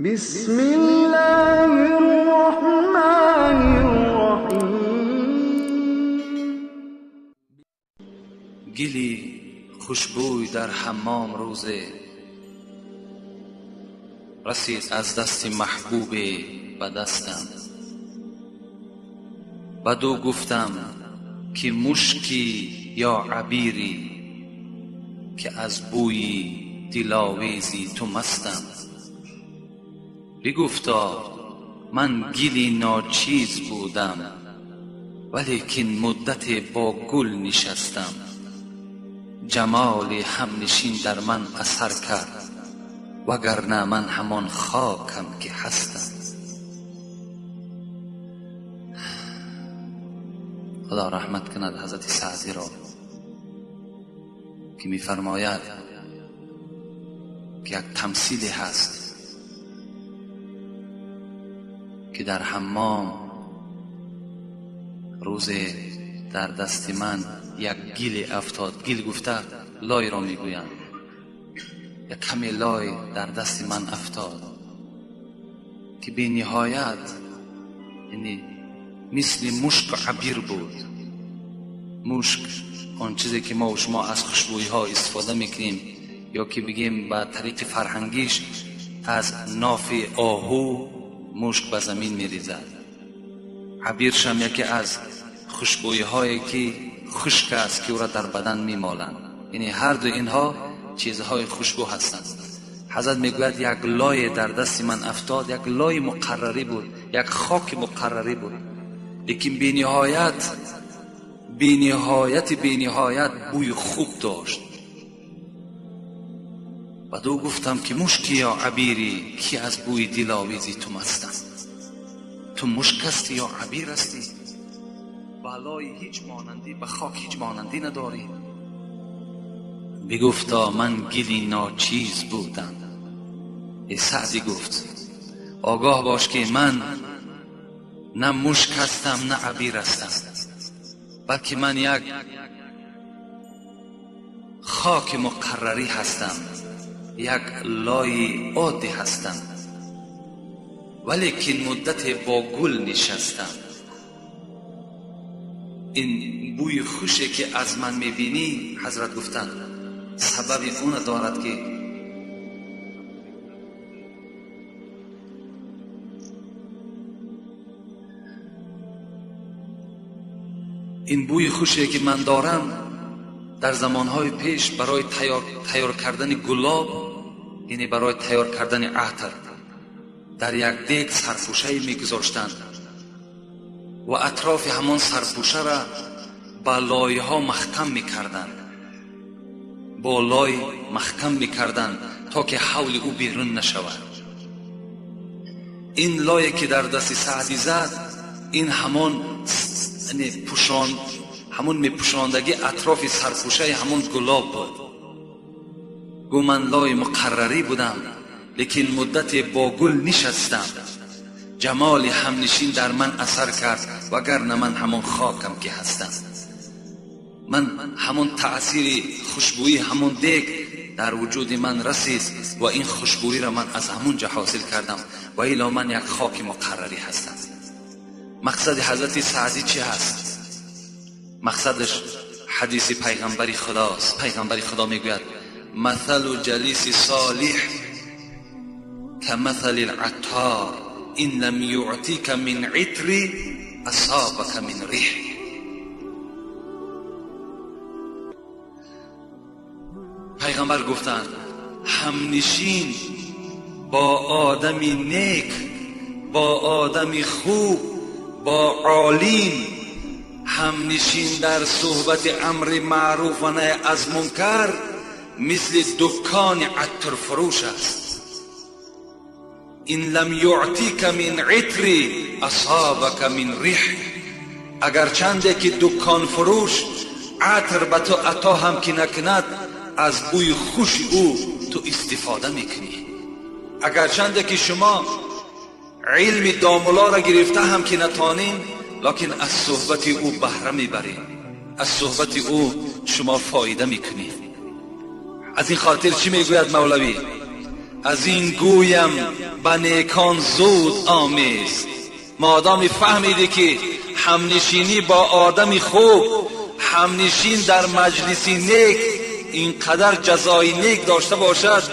بسم الله الرحمن الرحیم. گلی خوشبوی در حمام روزه رسید از دست محبوب به دستم، بدو گفتم که مشکی یا عبیری که از بوی دلاویزی تو مستم. بگفتا من گلی ناچیز بودم، ولیکن مدت با گل نشستم. جمال همنشین در من اثر کرد، وگرنه من همان خاکم که هستم. خدا رحمت کند حضرت سعدی را که می‌فرماید که یک تمثیلی هست که در حمام روز در دست من یک گل افتاد. گل گفته لای را میگویند. یک کمی لای در دست من افتاد که بی نهایت، یعنی مثل مشک عبیر بود. مشک آن چیزی که ما و شما از خوشبویی ها استفاده میکنیم، یا که بگیم به طریق فرهنگیش از ناف آهو مشک به زمین میریزد. عبیرش هم یکی از خوشبویی هایی که خشک است که او را در بدن میمالند. یعنی هر دو اینها چیزهای خوشبو هستند. حضرت میگوید یک لای در دست من افتاد، یک لای مقرری بود، یک خاک مقرری بود، لیکن بی نهایت، بی نهایت، بی نهایت بوی خوب داشت. و دو گفتم که مشکی یا عبیری که از بوی دلاویزی تو مستم. تو مشک هستی یا عبیر هستی؟ بالای هیچ مانندی، به خاک هیچ مانندی نداری. بگفتا من گلی ناچیز بودم. ای سعدی گفت آگاه باش که من نه مشک هستم نه عبیر هستم، بلکه من یک خاک مقرری هستم، یک لای عادی هستم، ولیکن مدت با گل نشستم. این بوی خوشی که از من میبینی، حضرت گفتند، سبب اون دارد که این بوی خوشی که من دارم در زمانهای پیش برای تیار کردن گلاب، یعنی برای تیار کردن عطر، در یک دیگ سرپوشه میگذاشتند و اطراف همان سرپوشه را با لایه ها محکم میکردند، با لای محکم میکردند تا که حول او بیرون نشود. این لایه که در دست سعدی زد، این همان، یعنی پوشان، همون میپوشاندگی اطراف سرپوشه همون گلاب بود. گو من لای مقرری بودم، لیکن مدت با گل نشستم. جمال همنشین در من اثر کرد، وگرنه من همون خاکم که هستم. من همون تأثیر خوشبویی همون دیگ در وجود من رسید و این خوشبویی را من از همون جا حاصل کردم و الا من یک خاک مقرری هستم. مقصد حضرت سعدی چی هست؟ مقصدش حدیث پیغمبر خداست. پیغمبر خدا میگوید مثل جلیس صالح کمثل العطار ان لم یعطیک من عطر اصابک من ریح. پیغمبر گفتند همنشین با آدمی نیک، با آدمی خوب، با عالم، همنشین در صحبت امر معروف و نهی از منکر مثل دکان عطر فروش است. ان لم یعطیک من عطر اصابک من ریح. اگر چنده که دکان فروش عطر به تو عطا هم که نکند، از بوی خوش او تو استفاده میکنی. اگر چنده که شما علم داملا را گرفته هم که نتانین، لکن از صحبت او بهره میبرید، از صحبت او شما فایده میکنید. از این خاطر چی میگوید مولوی؟ از این گویم به نیکان زود آمیز. مادامی فهمیدی که همنشینی با آدمی خوب، همنشین در مجلسی نیک اینقدر جزای نیک داشته باشد،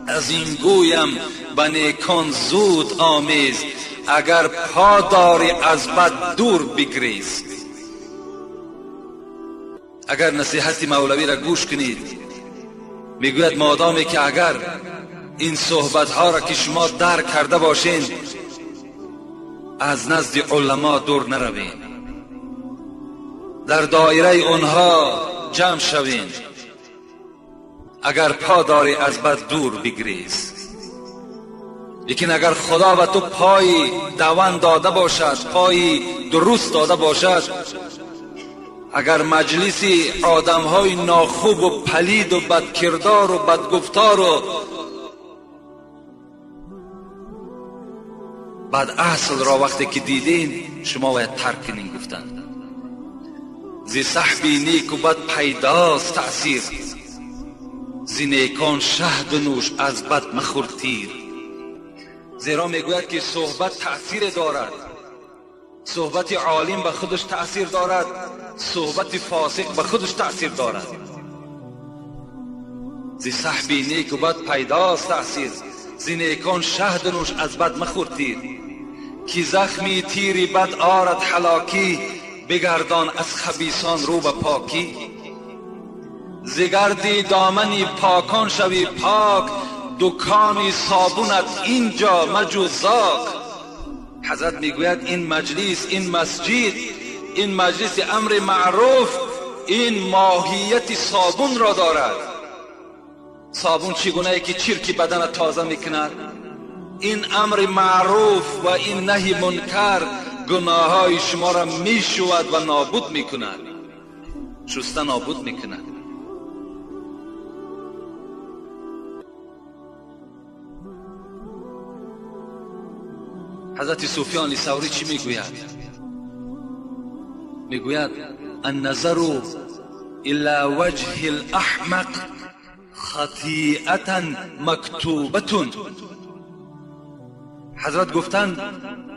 از این گویم به نیکان زود آمیز، اگر پا داری از بد دور بگریز. اگر نصیحت مولوی را گوش کنید، میگوید مادامی که اگر این صحبت ها را که شما درک کرده باشین، از نزد علما دور نروین، در دایره اونها جمع شوین، اگر پا داری از بد دور بگریز. لیکن اگر خدا و تو پای دوان داده باشد، پای درست داده باشد، اگر مجلسی آدمهای ناخوب و پلید و بدکردار و بدگفتار و بد اصل را وقتی که دیدین، شما باید ترک کنین. گفتند زی صحبی نیک و بد پیداست تأثیر، زی نیکان شهد نوش از بد مخور تیر. زیرا میگوید که صحبت تأثیر دارد، صحبت عالم به خودش تأثیر دارد، صحبت فاسق به خودش تأثیر دارد. زی صحبی نیک و بد پیداست تأثیر، زی نیکان شهد نوش از بد مخور تیر. کی زخمی تیری بد آرد هلاکی، بگردان از خبیثان رو به پاکی. زگردی دامنی پاکان شوی پاک، دکانی صابونت اینجا مجو زاک. حضرت میگوید این مجلس، این مسجد، این مجلس امر معروف، این ماهیت صابون را دارد. صابون چگونه ای که چرک بدن تازه میکند، این امر معروف و این نهی منکر گناههای شما را میشود و نابود میکند، شسته نابود میکند. حضرت سفیان ثوری چی میگوید؟ میگوید النظر الى وجه الاحمق خطیئة مکتوبة. حضرت گفتند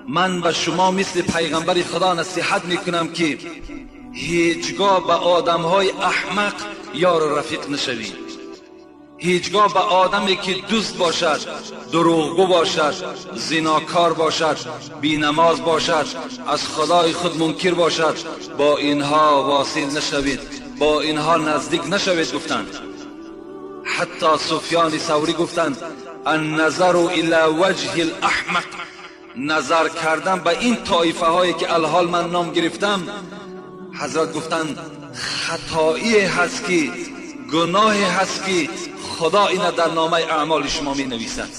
من به شما مثل پیغمبر خدا نصیحت میکنم که هیچگاه به آدمهای احمق یار و رفیق نشوید. هیچگاه به آدمی که دوست باشد، دروغگو باشد، زناکار باشد، بینماز باشد، از خدای خود منکر باشد، با اینها واصل نشوید، با اینها نزدیک نشوید. گفتند حتی سفیان ثوری گفتند النظر الى وجه الاحمق، نظر کردن به این طایفه هایی که الحال من نام گرفتم، حضرت گفتند خطایی هست که گناهی هست که خدا اینا در نامه اعمال شما می نویسد،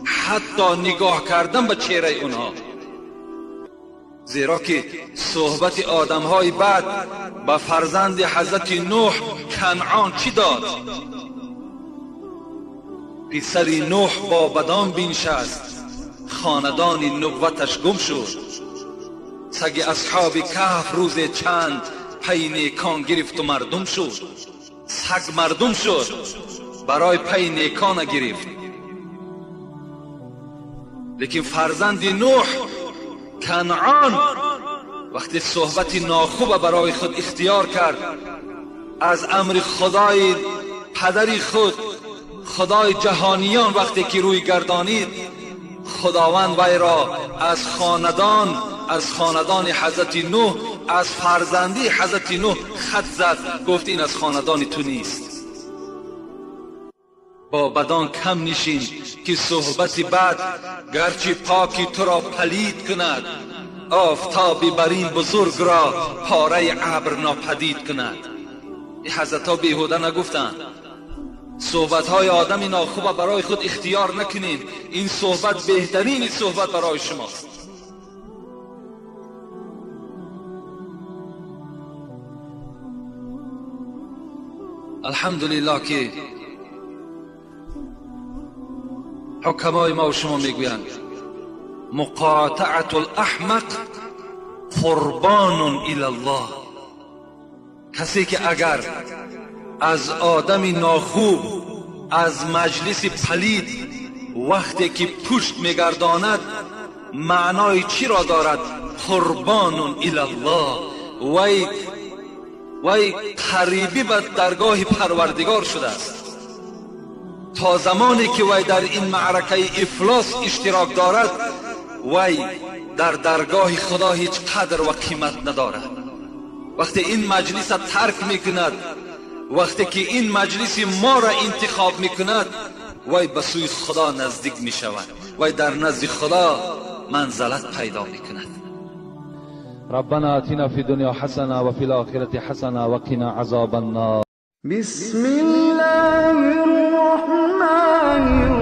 حتی نگاه کردن به چهره اونها. زیرا که صحبت آدم های بد به فرزند حضرت نوح کنعان چی داد؟ پسر نوح با بدان بنشست، خاندان نبوتش گم شد. سگ اصحاب کهف روز چند پی نیکان گرفت و مردم شد. سگ مردم شد، برای پی نیکان گرفت. لیکن فرزند نوح کنعان وقتی صحبت ناخوب برای خود اختیار کرد، از امر خدای پدری خود، خدای جهانیان وقتی که روی گردانید، خداوند وی را از خاندان، از خاندان حضرت نوح، از فرزندی حضرت نوح خط زد، گفت این از خاندان تو نیست. با بدان کم نشین که صحبت بد گرچه پاکی تو را پلید کند، آفتابی بر این بزرگ را پاره ابر ناپدید کند. این حضرت ها بیهوده نگفتند. صحبت های آدم ناخوب برای خود اختیار نکنین، این صحبت بهترین صحبت برای شماست. الحمدلله که حکمای ما و شما میگویند مقاطعة الاحمق قربان الی الله. کسی که اگر از آدم ناخوب، از مجلس پلید Вақте ки пушт мегардонад, маънои чиро дорад? Қурбон илаллоҳ. Вай қарибӣ ба даргоҳи Парвардигор шудааст. То замоне ки вай дар ин маъракаи ифлос иштирок дорад, вай дар даргоҳи Худо ҳеҷ қадр ва қимат надорад. Вақте ин маҷлиса тарк мекунад, вақте ки ин маҷлиси моро интихоб мекунад, вай ба сӯи Худо наздик мешавад, вай дар назди Худо манзалат пайдо мекунад. ربنا آتنا في الدنيا حسنة وفي الآخرة حسنة وقنا عذاب النار. بسم الله الرحمن.